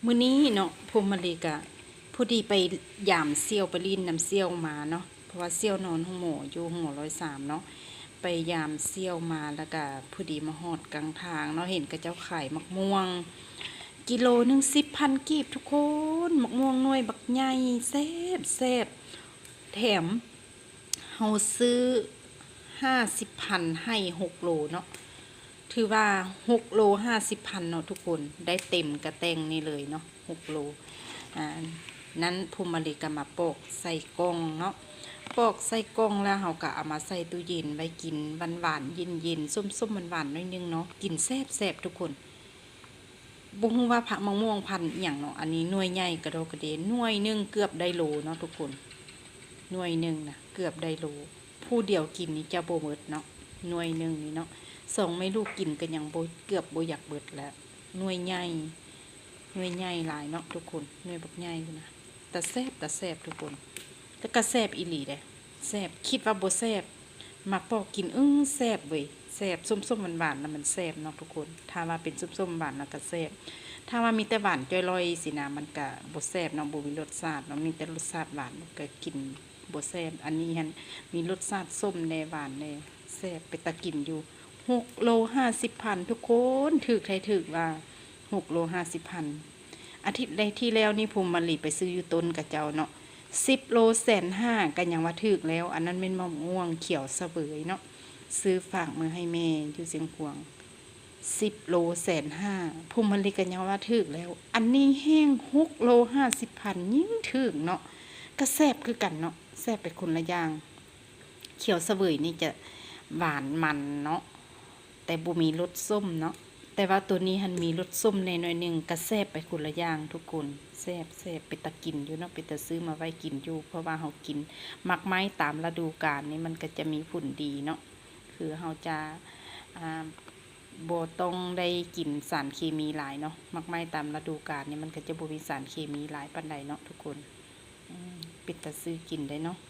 ມື້ນີ້ເນາະ ພົມມະລີກະພໍດີໄປຢາມສ່ຽວ ໄປຫຼິ້ນນຳສ່ຽວມາເນາະ ເພາະວ່າສ່ຽວນອນໂຮງໝໍຢູ່ໂຮງໝໍຮ້ອຍສາມເນາະ ໄປຢາມສ່ຽວມາ ແລ້ວກະພໍດີມາຮອດກາງທາງເນາະ ເຫັນເຂົາເຈົ້າຂາຍໝາກມ່ວງ ກິໂລໜຶ່ງສິບພັນກີບທຸກຄົນ ໝາກມ່ວງໜ່ວຍບັກໃຫຍ່ ແຊບໆ ແຖມ ເຮົາຊື້ຫ້າສິບພັນ ໃຫ້ຫົກໂລເນາະ ຖືວ່າຫົກໂລຫ້າສິບພັນເນາະທຸກຄົນ ໄດ້ເຕັມກະແຕ່ງນີ້ເລີຍເນາະ ຫົກໂລ ອາ ນັ້ນ ພົມມະລີກະມາປອກໃສ່ກ່ອງເນາະ ປອກໃສ່ກ່ອງແລ້ວເຮົາກະເອົາມາໃສ່ຕູ້ເຢັນໄວ້ກິນ ຫວານໆ ເຢັນໆ ສົ້ມໆ ຫວານໆ ໜ້ອຍໜຶ່ງເນາະ ກິນແຊບໆ ທຸກຄົນ. ບໍ່ຮູ້ວ່າພັນ ໝາກມ່ວງພັນອີ່ຫຍັງເນາະ ອັນນີ້ໜ່ວຍໃຫຍ່ກະດອກກະເດ ໜ່ວຍໜຶ່ງເກືອບໄດ້ໂລເນາະທຸກຄົນ ໜ່ວຍໜຶ່ງນະເກືອບໄດ້ໂລ ຜູ້ດຽວກິນນີ້ຈະບໍ່ໝົດເນາະ ໜ່ວຍໜຶ່ງນີ້ເນາະ ສອງແມ່ລູກກິນກະຍັງບໍ່ ເກືອບບໍ່ຢາກເບິດແລ້ວ ໜ່ວຍໃຫຍ່ ໜ່ວຍໃຫຍ່ຫຼາຍເນາະທຸກຄົນ ໜ່ວຍບັກໃຫຍ່ພຸ້ນນະ ຕາແຊບ ຕາແຊບທຸກຄົນ ແຕ່ກະແຊບອີ່ຫຼີເດ້ ແຊບ ຄິດວ່າບໍ່ແຊບ ມາປອກກິນ ອື ແຊບເວີຍ ແຊບ ສົ້ມໆ ຫວານໆ ນະມັນແຊບເນາະທຸກຄົນ ຖ້າວ່າເປັນສົ້ມໆ ຫວານນະກະແຊບ ຖ້າວ່າມີແຕ່ຫວານຈ້ອຍລ່ອຍຊີ້ນະ ມັນກະບໍ່ແຊບເນາະ ບໍ່ມີລົດຊາດເນາະ ມີແຕ່ລົດຊາດຫວານ ກະກິນບໍ່ແຊບ ອັນນີ້ຫັ້ນມີລົດຊາດສົ້ມແດ່ ຫວານແດ່ ແຊບ ເປັນຕາກິນຢູ່ ຫົກໂລຫ້າສິບພັນທຸກຄົນ ຖືກແທ້ຖືກວ່າ ຫົກໂລຫ້າສິບພັນ ອາທິດທີ່ແລ້ວນີ້ ພົມມະລີໄປຊື້ຢູ່ຕົ້ນເຂົາເຈົ້າເນາະ ສິບໂລແສນຫ້າ ກະຍັງວ່າຖືກແລ້ວ ອັນນັ້ນແມ່ນໝາກມ່ວງຂຽວສະເຫວີຍເນາະ ຊື້ຝາກເມືອໃຫ້ແມ່ຢູ່ຊຽງຂວາງ ສິບໂລແສນຫ້າ ພົມມະລີກະຍັງວ່າຖືກແລ້ວ ອັນນີ້ແຮງຫົກໂລຫ້າສິບພັນ ຍິ່ງຖືກເນາະ ກະແຊບຄືກັນເນາະ ແຊບໄປຄົນລະຢ່າງ ຂຽວສະເຫວີຍນີ້ຈະຫວານມັນເນາະ ແຕ່ບໍ່ມີລົດສົ້ມເນາະ ແຕ່ວ່າໂຕນີ້ຫັ້ນມີລົດສົ້ມແດ່ໜ້ອຍໜຶ່ງ ກະແຊບໄປຄົນລະຢ່າງທຸກຄົນ ແຊບໆ ເປັນຕາກິນຢູ່ເນາະ ເປັນຕາຊື້ມາໄວ້ກິນຢູ່ ເພາະວ່າເຮົາກິນໝາກໄມ້ຕາມລະດູການນີ້ ມັນກະຈະມີຜົນດີເນາະ ຄືເຮົາຈະ ອາ ບໍ່ຕ້ອງໄດ້ກິນສານເຄມີຫຼາຍເນາະ ໝາກໄມ້ຕາມລະດູການນີ້ ມັນກະຈະບໍ່ມີສານເຄມີຫຼາຍປານໃດເນາະທຸກຄົນ ອື ເປັນຕາຊື້ກິນໄດ້ເນາະ.